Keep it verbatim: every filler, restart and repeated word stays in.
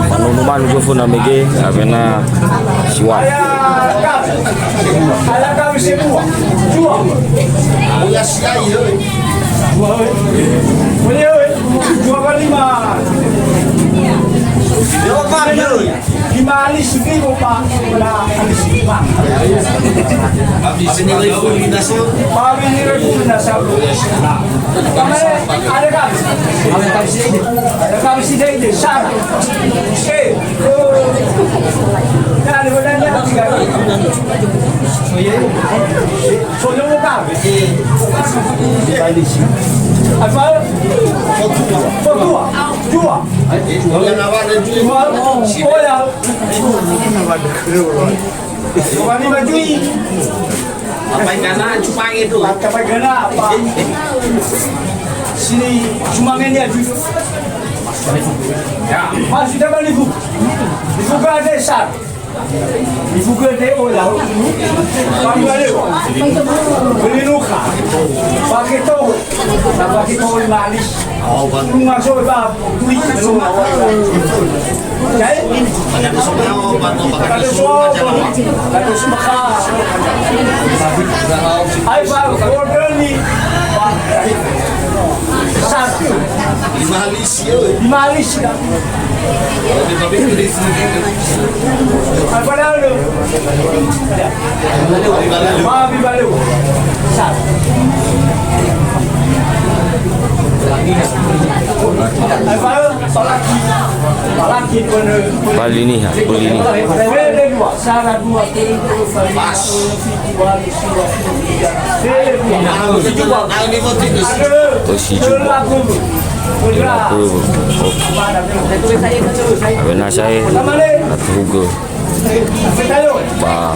Manunu-manu gofu na mege, awena siwai. Lima alisi figu pa na alisi lima. Ba bini refuli na sa. Ba bini refuli na sa. Ba me ada kami. Ada kami si dai dai sa. Eh. Nah, ada badannya tiga. Oh iya. Sono mo ka. Apa? Fotua. Dua. Dua. Oh ya. Wani majui. Apa yang kena cuma itu? Apa yang kena apa? Sini cuma ngene aja. Ya, masih dapat ibu. Ibu gade sar. Ibu gede ola. Pagi balik. Beli nuka. Pakai tahu. Pakai tahu manis. Rumah so ba. Tuli. Jadi, ada semua, ada semua. Ai ba order ni. Satu. Lima alisi, oi. Lima alisi. Apa dah tu? Maaf, Ibalu. Satu. Apa? Palaki. Palaki pun. Bali ni, ha, bali ni. Sara dua, tiga, empat, lima, enam, tujuh, delapan, sembilan, sepuluh, sebelas, dua belas, dua belas. Tosi juga. Lima puluh. Awena sae, atu hugo. Ba,